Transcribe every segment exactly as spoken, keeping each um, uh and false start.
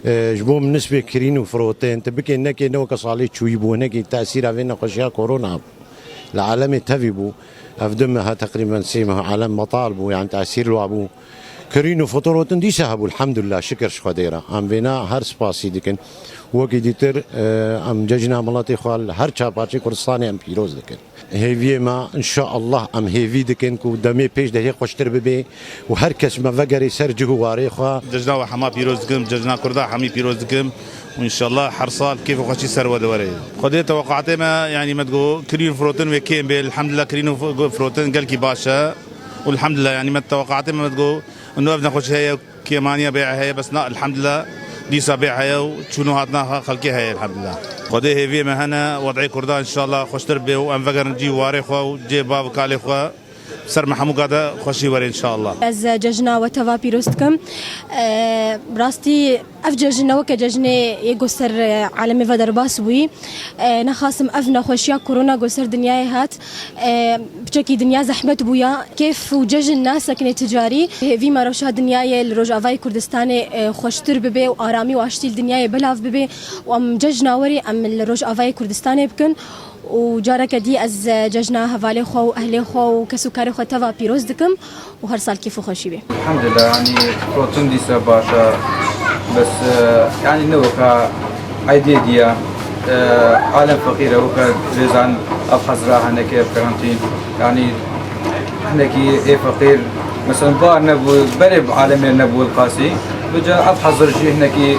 E, ji bo min nisbê kirîn û firotên, tu bikê nekê ne weke salê çûyî bû, hinekî tesîra vê nexweşiya korona bû. Li alemê tevî bû. Ev du meha teqrîben sê meha alem betal bû, yani tesîr li wa bû. Kirîn û firotin dîsa hebû, elhamdulillah, şikir ji Xwedê re. Em vêna her spasî dikin. Wekî dîtir, e, em cejna miletê xwe li her çar parçeyê Kurdistanê em pîroz dikin. Hêviyê me, înşaallah, em hêvî dikin ku demê pêş de hê xweştir bibe û her kes me vegerê ser cih û warê xwe. Cejna we hema pîroz dikim, cejna Kurda hemî pîroz dikim û înşallah her sal kêf û xweşî ser we de were. Xwedê teweqatê me, yanî me digo kirîn û firotin wê kêm bê, elhamdulillah kirîn û f-, firotin gelkî baş e û elhamdulillah, yanî me teweqatê me, me digo û ev nexweşî heye, kêmaniya bê'ê heye, bes na, elhamdulillah, dîsa bê heye û çûn û hatina xelkê heye, elhamdulillah. Xwedê hêviyê me hene, wed'ê Kurda înşallah xweştir bê û em vegerin cî û warê xwe û cê bav û kalê xwe. Ser me hemû gade xweşî were înşallah. Ez cejna we teva pîroz dikim. E, rastî ev cejin ne weke cejinê yê ku ser, e, alemê ve derbas bûyî. E, nexasim ev nexweşiya korona ku ser dinyayê hat. E, piçekî dinya zehmet bûya. Kêf û cejin nasekine ti carî. Hêvî me rewşa dinyayê li Rojavayê Kurdistanê, e, xweştir bibe û aramî û aştî li dinyayê belav bibe û em cejna werê em li Rojavayê Kurdistanê bikin û careke dî ez, e, cejna hevalê xwe û ehlê xwe û kes û karê xwe teva pîroz dikim û her sal kêf û xweşî bê. Elhamdulillah, yanî firotin dîsa baş e. Bes, e, yanî ne weka eydê diye. E, alem feqîr e, weke rêzan ev hezra hinekî ev karantîn. Yanî hinekî ê feqîr, mesela bar nebû, berê bi alemê nebû li qasî. Bica ev hezir jî hinekî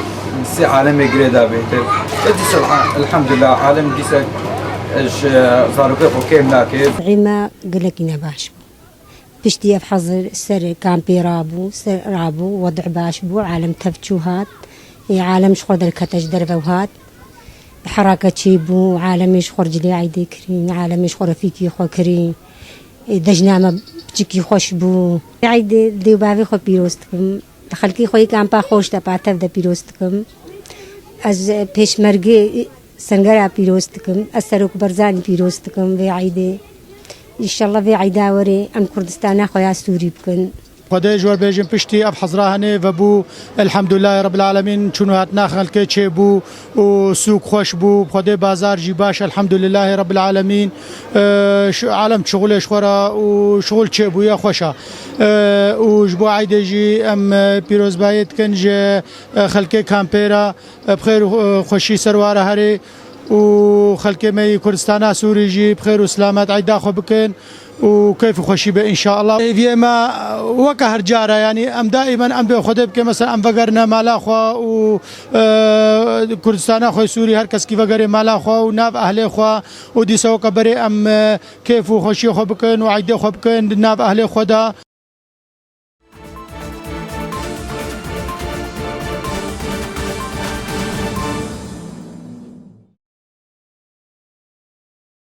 sê alemê girê da bêhtir. E, dîsa elha-, elhamdulillah, alem dîsa ji zarokê xwe kêm nake. Wez'ê me gelekî ne baş bû. Piştî ev hezir ser kampê rabû, ser rabû, wed'ê baş bû, alem tev çû hat. Ê alem ji xwe derkete, ji derve hat. Bi herake çêbû, alemê ji xwe cilê eydê kirî, alemê ji xwe refîkî xwe kirî. Ê dejna me piçikî xweş bû. Eydê dê û bavê xwe pîroz dikim. Xelkê xwe yê kampa xweş de patev de pîroz dikim. Ez pêşmergê Sengera pîroz dikim, ez Serok Barzanî pîroz dikim vê eydê. Înşallah vê eyda werê em Kurdistana xwe ya Sûrî bikin. Xwedê ji we bêjin piştî ev hezra henê vebû, elhamdulillah Rabbil Alemîn, çûn û hatina xelkê çêbû û sûk xweş bû. Xwedê bazar jî baş, elhamdulillah Rabbil Alemîn. Eee, şu alem şixulê ji xwe re û şixul çêbûye xweş e. Eee, û ji bo eydê jî em, e, pîrozbayê dikin ji, e, xelkê kampê re. Bi xêr û xweşî ser ware herê û xelkê me yî Kurdistana Sûrî jî bi xêr û silamet eyda xwe bikin û keyf û xweşî be înşallah. Hêviyê me weke her cara, yanî em daîmen em dê Xwedê bike, mesela em vegerine mala xwe û, e, Kurdistana xwe Sûrî her keskî vegerê mala xwe û nav ehlê xwe û dîsa weke berê em, e, keyf û xweşiyê xwe bikin û eydê xwe bikin di nav ehlê xwe de.